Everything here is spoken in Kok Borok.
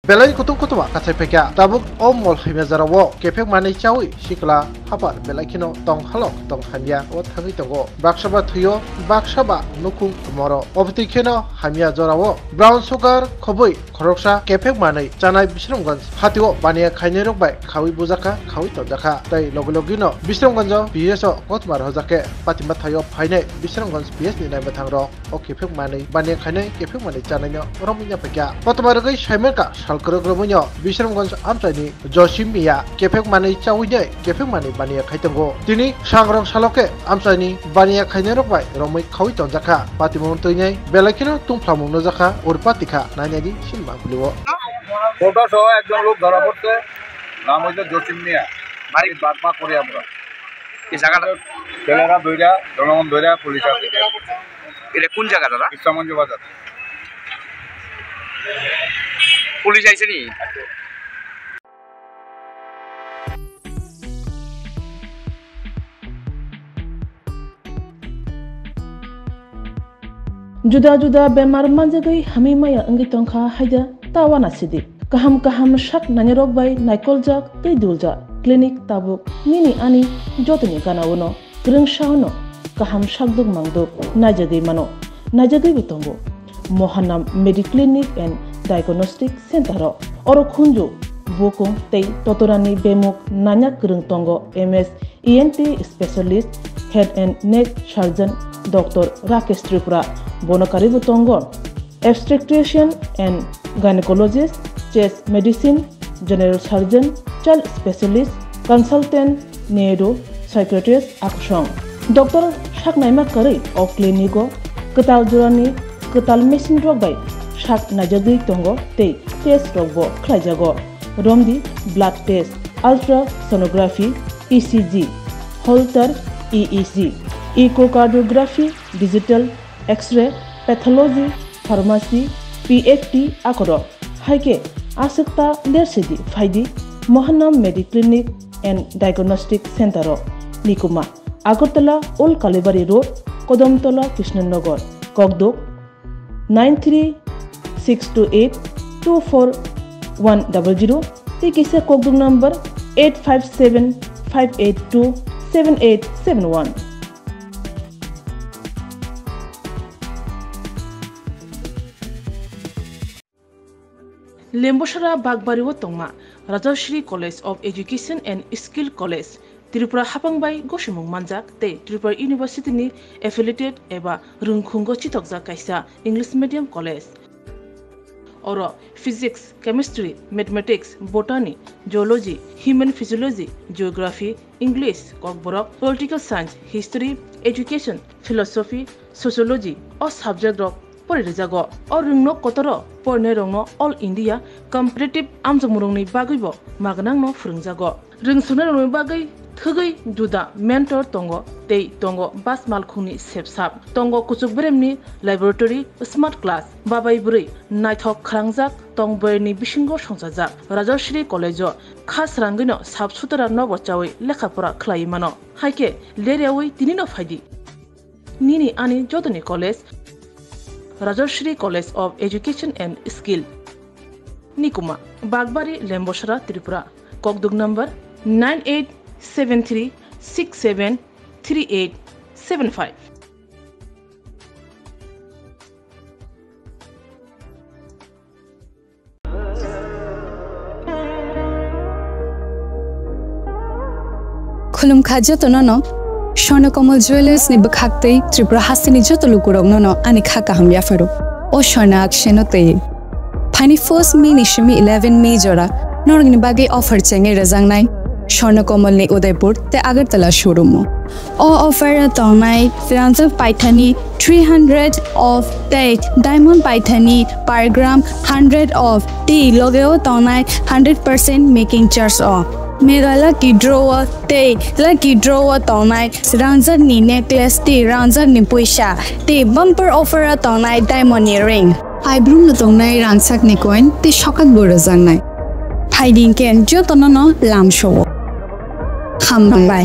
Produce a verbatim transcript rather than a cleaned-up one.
Belai kutung kutuma kachai phaikha. Tabuk o mol hamya jorao kephek manwi chawi sikla hapar belai kheno tong halok tong hamya o thangwi tongo. Baksa ba thwio, baksa ba nukhung moro. Obotwi kheno hamya jorao brown sugar khobwi khoroksa kephek manwi chanai Bisramganj hatio baniya khainai rok bai khawi bujakha, khawi tonjakha. Tei logi logi no Bisramganj P S o kothoma rohorjak khe patima thaio phainai Bisramganj P S ni naima thangrok. O kephek manwi baniya khainai kephek manwi chanaino romwi ya phaikha. Kothoma rwgwi saimankha sal kwrwk romwino Bisramganj amchaini Josim Miya kephek manwi chawi nai kephek manwi baniya khai tongo. Tini sangrong salo khe amchaini baniya khainai rok bai romwi khawi tonjakha. Patimung twi nai belai kheno tungphlamung nukjakha, urpati kha nainai di sinma gulio. টোটো সহ একজন লোক ধরা পড়ছে, নাম হইছে জসিম মিয়া, বাড়ি বাগমা করি আমরা। এই জায়গাটা? ছেলেরা ধইরা, জনগণ ধইরা পুলিশ আছে। এটা কোন জায়গা দাদা? ইসলামগঞ্জ বাজার। পুলিশ আইছে নি? Juda juda bemar manjagwi hamwi maya wngwi tongkha haida ta uanasidi. Kaham kaham sak nainarok bai naikoljak tei duljak clinic tabuk nini ani jotoni gana-o no kwrwngsa-o no kaham sakduk mangduk naijagwi mano, naijagwibo tongo. Mohanam Mediclinic and Diagnostic Center-o oro khunju, bukung tei totorani bemuk nanya kwrwng tongo M S E N T specialist, head and neck surgeon Doctor Rakesh Tripura, bono karwibo tongo obstetrician and gynecologist, chest medicine, general surgeon, child specialist, consultant, neuro, psychiatrist, akusong. Doctor sak naima karwi o clinic-o kwtal jorani kwtal machine rok bai sak naijagwi tongo tei test rokbo khlaijago. Romdi blood test, ultrasonography, E C G, Holter E E G, echocardiography, digital X-ray, pathology, pharmacy, P F T akorok. Hai khe aswk ta lersidi phaidi Mohanam Mediclinic and Diagnostic Center-o. Nikuma, Agartala Old Kalibari Road, Kodomtola, Krishnanagar, Kokduk, nine three six two eight two four one double zero tei kisa kokduk number eight five seven five eight two seven eight seven one. Lembosara Bakbari o tongma Rajashri College of Education and Skill College, Tripura haphang bai gosimung manjak tei Tripura University ni affiliated eba rwngkhungo chitokjak kaisa English medium college. Oro Physics, Chemistry, Mathematics, Botany, Zoology, Human Physiology, Geography, English, Kokborok, Political Science, History, Education, Philosophy, Sociology o subject rok pori rijago. O rwngno kotoro porinairokno All India Competitive amjokmungrokni bagwibo magnangno phwrwngjago. Rwngsuknairokni bagwi thwgwi juda mentor tongo tei tongo bus malkhungni sepsap. Tongo kuchuk beremni laboratory, smart class, babai bwrwi naithok khwlangjak tong boyarni bisingo songchajak. Rajashri College-o kha srangwino sap sutara nobo chawi lekha pora khlaiwi mano. Hai khe leryawi tinino phaidi. Nini ani jotoni college, Rajashri College of Education and Skill. Nikuma, Bakbari, Lembosara, Tripura. Kokduk number nine eight seven three six seven three eight seven five. Khulumkha jotono no, Swarna Kamal Jewellers ni bwkhak tei Tripura hasteni joto lukurokno no ani kha kaham yapharo. O Swarna akseno tei. Phaini first May ni simi eleven May jora norokni bagwi offer chengwi rwjaknai Swarna Kamal ni Udaipur tei Agartala showroom o. O offer o tongnai rangjak paithani three hundred off tei diamond paithani per gram hundred off tei loge o tongnai hundred percent making charge o. Mega lucky draw o tei lucky draw o tongnai rangjak ni necklace tei rangjak ni puisa tei bumper offer o tongnai diamond ni ring. Aibrum no tongnai rangchak ni coin tei sokat bo rwjaknai. Phaidi hwnkhe jotono no lamsao. Hambai.